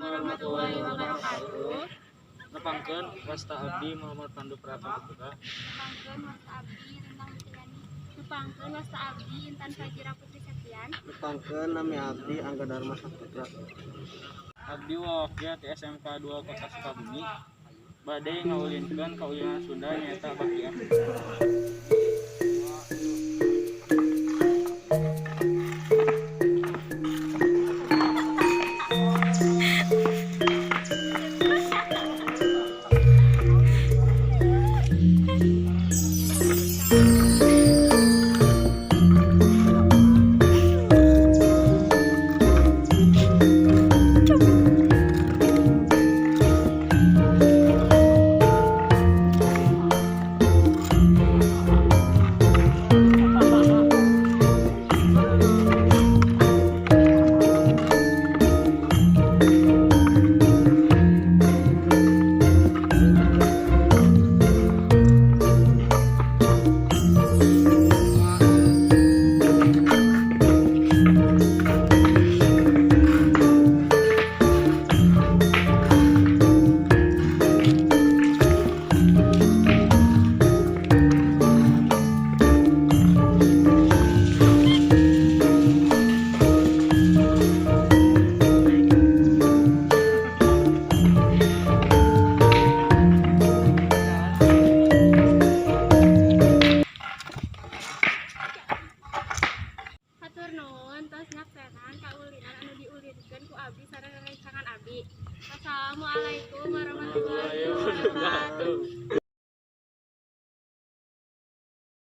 Warahmatullahi wabarakatuh. Nepangkeun, wasta abdi Muhammad Pandu Pratama Putra. Nepangkeun, wasta abdi Lintang Lutiani. Nepangkeun, wasta abdi Intan Fajira Putri Septian. Nepangkeun, nami abdi Angga Dharma Saputra. Abdi wawakya ti SMK 2 Kota Sukabumi. Bade ngaulinkeun kaulinan Sunda, nyaeta bakpia.